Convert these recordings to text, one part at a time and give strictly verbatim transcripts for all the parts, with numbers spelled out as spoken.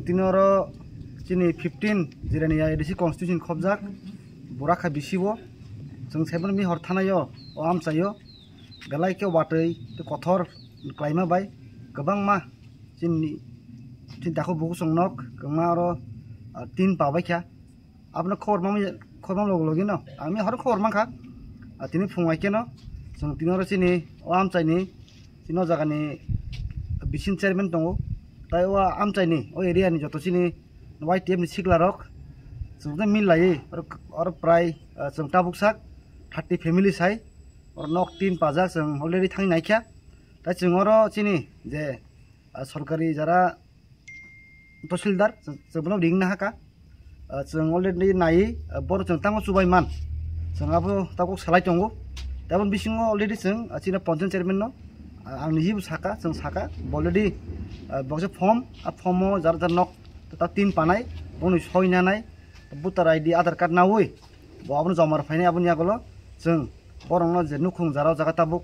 Tini oro chini fifteen Jirania A D C constitution khobjak, Burakha bisi o. Chwng saiman mi hor thanaio, o amchaio. Belai khe watwi tei kothor klaima bai kwbangma chini, chini takhuk bukuchwng nok kwbangma oro, ah, tin pabaikha. Abono khobor mamwi, khobor mam logi logi no. Ang mi horo khobor mankha. Ah, tini phung hai khe no. Chwng tini oro chini o amchaini, chini o jagani bising chairman tongo. Tai o amchaini, o area ni joto chini Y T F ni sikla rok. Chwng tei mil lai, oro, oro prai, ah, chwng tabuk sak thirty family sai. Oro nok tin pajak chwng already thang naikha. Tai chwng oro chini je, ah, sorkari jara Tahsildar, chwng, chwng bono ring na haka. Ah, chwng already nai, ah, bono chwng tamo chubai man. Chwng abo tabuk salai tongo. Tabon bisingo already chwng, ah, chini panchayat chairman no, ah, ang niji bo saka, chwng saka, already, ah, boksa form, a form o jar jar nok, ta tin panai, bono soi nanai, voter I D, Aadhaar card nawi, bo abono joma rw phainai aboni yagulo, chwng borokno je nukhung jara o jaga tabuk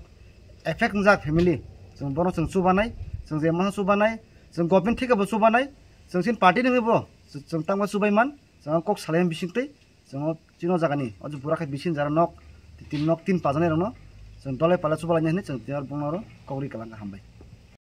effect wngjak family, chwng bono chwng chubanai, chwng je masa chubanai, chwng government thikebo chubanai, chwng chini party nungwi bo chwng tangma chubai man, chwng kok salai bising twi, chwng o chini o jagani, o je Burakha bising jara nok, tin nok tin pajanai rokno, chwng dolai pala chubalaini hinwi chwng tini oro bongno oro kok ri kwlangkha, hambai.